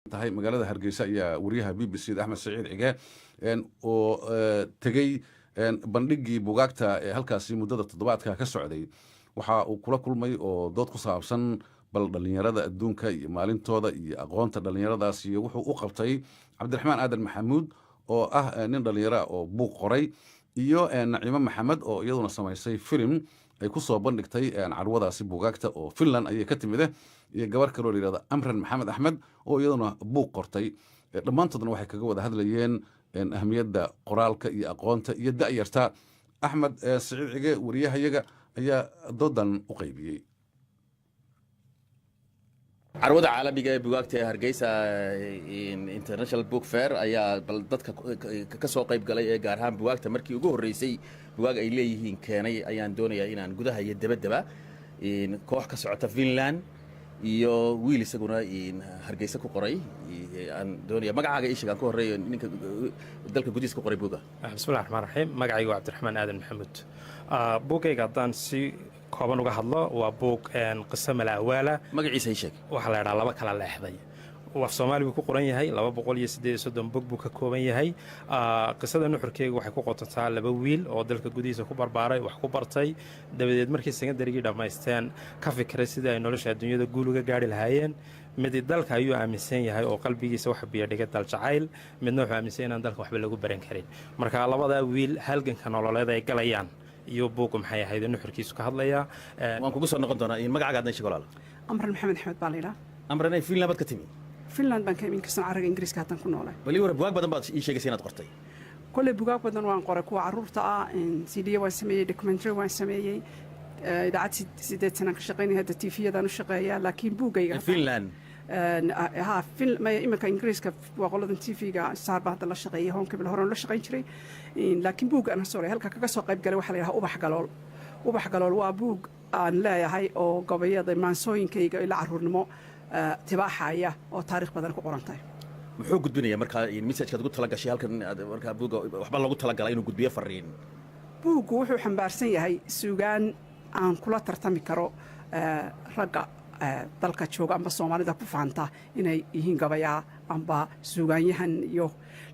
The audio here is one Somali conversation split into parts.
Tahay magaalada Hargeysa ayaa wariyaha BBC da Axmed Saciid Cige oo tegey bandhigii bugaagta ee halkaasi muddada toddobaadka ka socday waxa uu kula kulmay oo dood ku saabsan bal dhallinyarada adduunka iyo maalintooda iyo aqoonta dhallinyaradaas iyo wuxuu u qabtay Cabdiraxmaan Aadan Maxamuud oo ah nin dhallinyara oo buug qoray iyo Naciimo Maxamed oo iyaduna samaysay filim ay ku soo bandhigtay carwadaasi buugaagta oo Finland ayay ka timide, iyo gabar kaloo la yihahdo Amran Maxamed Axmed oo iyaduna buug qortay. Dhammaantoodna waxay kaga wada hadlayeen ahmiyadda qoraalka iyo aqoonta iyo da'yarta. Axmed Siciid Cige, wariyahayaga, ayaa doodan u qaybiyey. Carwada caalamiga ee bugaagta ee Hargeysa International Book Fair ayaa bal dadka ka soo qayb galay ee gaar ahaan bugaagta markii ugu horreysay bugaag ay leeyihiin keenay ayaan doonayaa inaan gudaha iyo debaddaba, koox ka socota Finland iyo wiil isaguna Hargeysa ku qoray aan doonaya. Magacaaga ii sheeg, aan ku horreeyo ninka dalka gudihiisa ku qoray buuga. Bismillahi raxmaan raxiim. Magacaygu waa Cabdiraxmaan Aadan Maxamuud. Buuggayga haddaan si kooban uga hadlo, waa buug qiso malaawaala. Magaciisa ii sheeg. Waxaa la idhaha Laba Kala Leexday. Af Soomaali buu ku qoran yahay, 238 bog buu ka kooban yahay. Qisada nuxurkeega waxay ku qototaa laba wiil oo dalka gudihiisa ku barbaaray, wax ku bartay, dabadeed markay secondarygii dhammaysteen ka fikiray sidii ay nolosha adduunyada guul uga gaari lahaayeen. Mid dalka ayuu aaminsan yahay oo qalbigiisa waxa biyadhigay daljacayl, midna wuxuu aaminsan inaan dalka waxba lagu baran karin. Marka labadaa wiil halganka nololeed ay galayaan iyo buuggu maxay ahayd nuxurkiisu ka hadlayaa. Waan kugu soo noqon doonaa. Magacaaga adna sheeg, walaal. Amran Maxamed Axmed baa la yidhaha. Amranay, Finland baad ka timi? Finland baan ka imin kastan, caraga Ingiriiska haatan ku noolay. Bal ii war, bugaag badan baad ii sheegaysa inaad qortay. Kolley bugaag badan waan qoray, kuwa carruurta ah, CD waan sameeyey, documentary waan sameeyey, idaacad 8 sanaan ka shaqeynaya, hadda TV-yadaan u shaqeeyaa, laakiin buuggayga Finland? Ha, iminka Ingiriiska waa qoladan TV-ga Star baa hadda la shaqeeyay, Horn Cable horaan la shaqeyn jiray, laakiin buugga aan soo halka kaga soo qayb galay waxaa la yidhaha Ubax Galool. Ubax Galool waa buug aan leeyahay oo gabayada maansooyinkayga ilaa carruurnimo tibaaxaya oo taariikh badan ku qoran tahay. Muxuu gudbinaya markaa messagekaad ugu tala gashay halkan? Markaa buugga waxba loogu talagalay inuu gudbiyo fariin? Buuggu wuxuu xambaarsan yahay suugaan aan kula tartami karo ragga dalka jooga amba Soomaalida ku faanta inay yihiin gabayaa amba suugaanyahan iyo,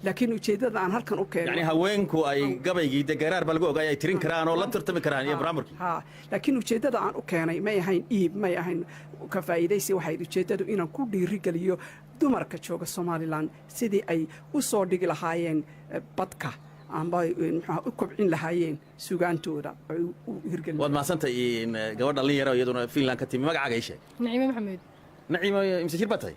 laakiin ujeeddada aan halkan u keeno Yani haweenku ay gabaygii dee garaar baa lagu ogaay ay tirin karaan oo la tartami karaan iyo baraamurkii. Ha, laakiin ujeeddada aan u keenay may ahayn iib, may ahayn ka faa'iidaysi. Waxay ujeeddadu inaan ku dhiirigeliyo dumarka jooga Somaliland sidii ay u soo dhigi lahaayeen badka amba muxuha u kobcin lahaayeen sugaantooda ay u hirgelin. Waad mahadsantahay. Gabadha dhalin yaro iyaduna Finland ka timi, magacaaga ii sheeg. Naciime Maxamuud. Naciimo, imse jir baa tahay?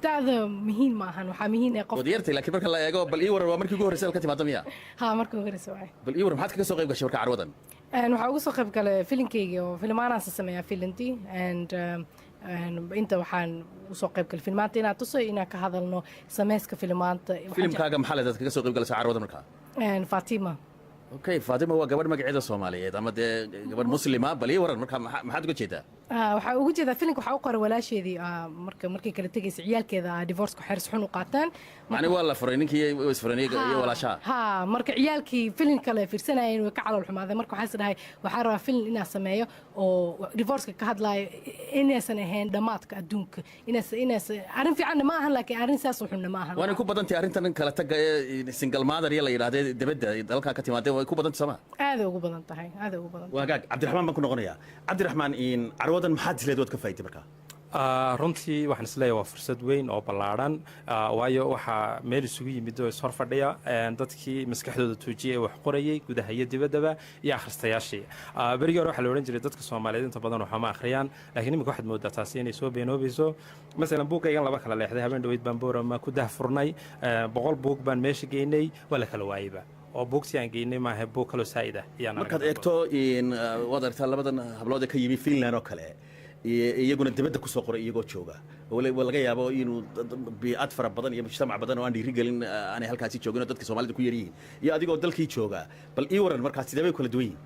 Da'da muhiim ma ahan, waxaa muhiim ee qof Waad yartay, laakiin marka la eego. Bal ii waran, waa markii ugu horreysay ka timaado miya? Ha, markii ugu horreysay waay. Bal ii waran, maxaad kaga soo qayb gashay marka carwadan? Waxaa ugu soo qayb galay filinkayga oo filmaanaansa sameeyaa filintii and inta waxaan usoo qayb galay filmaanta inaan tuso, inaan ka hadalno sameyska filmaanta. Filimkaaga maxaa leedaad kaga soo qayb galaysa carwada markaa? Fatima. Okay, Faatima waa gabadh magaceeda Soomaaliyeed ama dee gabadh Muslima. Bal ii waran marka, maxaad uga jeedaa? Waxaa ugu jeedaa filimka waxaa u qoray walaasheedii, marka markay kala tegaysa ciyaalkeeda divorceka xeers xun u qaataan. Macni waa la furay ninkii, isfuray iyo walaashaha. Ha, marka ciyaalkii filin kale fiirsanayeen way ka calool xumaadeen. Marka waxaan is dhahay waxaa rabaa filin inaan sameeyo oo divorceka ka hadlaayo, inaysan ahayn dhammaadka adduunka, inaysan arrin fiicanna ma ahan, laakiin arrin saas u xunna ma ahan. Waanay ku badantahay arrintan kala tagga ee single mother iyo la yidhahdee debadda dalkaa ka timaadee, way ku badantay sooma? Aaday ugu badan tahay, aaday ugu badan tahay. Waa gaag. Cabdiraxmaan baan ku noqonayaa. Cabdiraxmaan, carwadan maxaad isleed waad ka faa'iday markaa? Runtii waxaan isleeyahay waa fursad weyn oo ballaadhan, waayo waxaa meel isugu yimid oo ishor fadhiya dadkii maskaxdooda tuujiyay ee wax qorayay gudaha iyo dibaddaba iyo akhristayaashii. Berigii hore waxaa la odhan jiray dadka Soomaaliyeed inta badan waxma akhriyaan, laakiin iminka waxaad moodaa taasi inay soo beenoobayso. Masalan buuggaygan Laba Kala Leexday habeen dhaweyd baan Boorama ku dahfurnay, 100 buug baan meesha geynay, waa la kala waayeyba oo buugtii aan geynay maaha, buug kaloo saa'id ah ayaan Markaad aragnay. eegto waad aragtaa labadan hablood ee ka yimi Finland oo kale, iyaguna dibadda kusoo qoray iyagoo jooga, waa laga yaabo inuu bii'ad fara badan iyo mujtamac badan oo aan dhiirigelin aanay halkaasi joogin oo dadka Soomaalida ku yar yihiin, iyo adigoo dalkii jooga. Bal ii waran markaas, sidee bay kala duwan yihiin?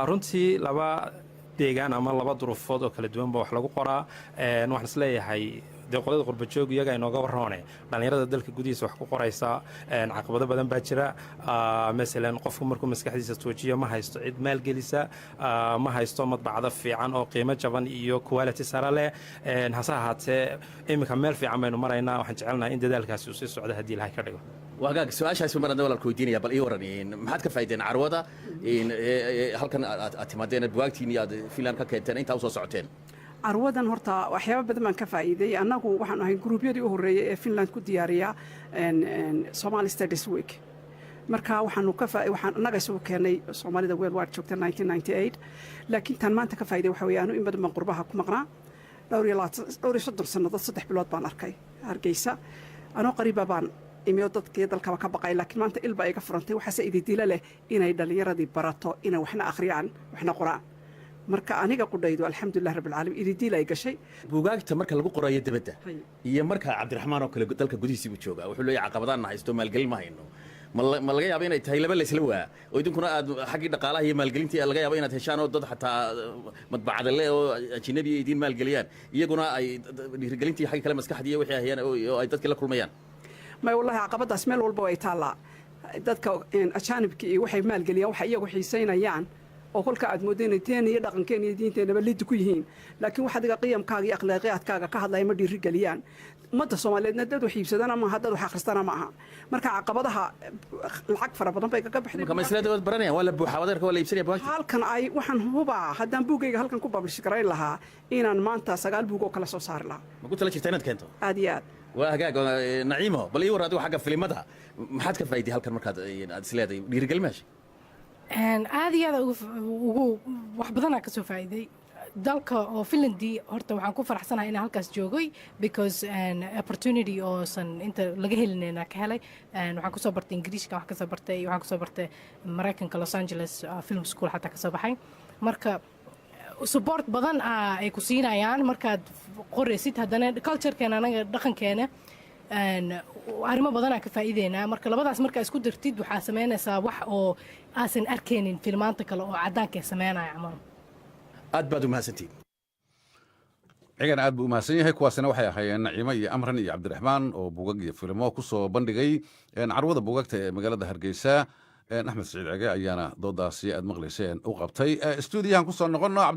Runtii laba deegaan ama laba duruufood oo kala duwan ba wax lagu qoraa. Waxaan isleeyahay Dee qolada qurbajoog iyaga inooga warroone, dhallinyarada dalka gudihiisa wax ku qoraysa, caqabado badan baa jira. Masalan, qofku markuu maskaxdiisa tuujiyo, ma haysto cid maalgelisa, ma haysto madbacdo fiican oo qiimo jaban iyo quality sare leh. Hase ahaatee, iminka meel fiican baynu maraynaa. Waxaan jecelnahay in dadaalkaasi uu sii socdo, haddii Ilahay ka dhigo. Wagaag, su-aashaas mar hadda walaalka weydiinaya. Bal ii waran, maxaad ka faa'iideen carwada halkan aad timaadeen, bugaagtiin iyo aad Finland ka keenteen, intaa usoo socoteen? Carwadan horta waxyaaba badan baan ka faa'iiday. Annagu waxaanu ahay gruubyadii u horreeyey ee Finland ku diyaariya Somali Studies Week. Marka waxaanu ka waxaan annaga isugu keenay Soomaalida worldwide joogta 1998. Laakiin tan maanta ka faa'iiday waxa weeye, anu in badan baan qurbaha ku maqnaa, dhowr iyo 20, 35 sannadood. 3 bilood baan arkay Hargeysa anoo qariiba baan imiyo, dadkii dalkaba ka baqay. Laakiin maanta ilba iga furantay. Waxaase ididilo leh inay dhallinyaradii barato inay waxna akhriyaan, waxna qoraan. Marka aniga qudhaydu, alxamdulilah rabbilcaalamiin, ididiil ay gashay. Buugaagta marka lagu qorayo dibadda iyo marka Cabdiraxmaan oo kale dalka gudihiisii buu joogaa, wuxuu leeyahay caqabadaan haysto, maalgelin ma hayno. Ma laga yaabo inay tahay laba laysla waa, oo idinkuna aad xaggii dhaqaalaha iyo maalgelintii laga yaabo inaad heshaan, oo dad xataa madbacadale oo ajnabi idiin maalgeliyaan, iyaguna ay dhiirigelintii xaggii kale maskaxdii iyo wixii hayaan oo ay dadkii la kulmayaan? May, wallahi, caqabadaas meel walba way taallaa. Dadka ajaanibka iyo waxay maalgeliyaan waxay iyagu xiisaynayaan, oo kolka aad mooddo inay teen iyo dhaqankeen iyo diinteenaba liddi ku yihiin. Laakiin wax adiga qiyamkaaga iyo akhlaaqiyaadkaaga ka hadlaya ma dhiirigeliyaan. Ummadda Soomaaliyeedna dad wax iibsadana maaha, dad wax akhristana ma aha. Marka caqabadaha lacag fara badan bay kaga baxday. Marka masleeda waad baranayaan, waa la buuxaa wadeerka, waa la iibsanaya bugaagta. Halkan ay waxaan hubaa, haddaan buuggayga halkan ku publish garayn lahaa, inaan maanta sagaal buug oo kala soo saari lahaa. Ma ku tala jirta inaad keento? Aad iyo aad. Waa hagaag. Naciimo, bal ii war adigu xagga filimada, maxaad ka faa'iiday halkan markaad aad is leedahay dhiirigelin ma heshay? Aad iyo aad ugu wax badanaa kasoo faa'iiday dalka oo Finlandi. Horta waxaan ku faraxsanahay inaan halkaas joogay, because opportunity oosan inta laga helinayna ka helay. Waxaan kusoo bartay Ingiriishka, wax kasoo bartay, waxaan kusoo bartay Maraykanka, Los Angeles Film School xataa kasoo baxay. Marka support badan ay ku siinayaan markaad qoraysid. Haddana culturekeena, anaga dhaqankeena, arrimo badanaa ka faa'iideynaa. Marka labadaas markaa isku dartid, waxaa samaynaysaa wax oo aasan arkaynin filmaanta kale oo caddaanka ay sameynaya camal. Aad baad u mahadsantihin. Cigan aad buu u mahadsan yahay. Kuwaasina waxay ahaayeen Naciimo iyo Amran iyo Cabdiraxmaan oo buugag iyo filmo ku soo bandhigay carwada buugagta ee magaalada Hargeysa. Axmed Saciid Cege ayaana doodaasi aad maqlayseen u qabtay. Stuudiyahan kusoo noqono.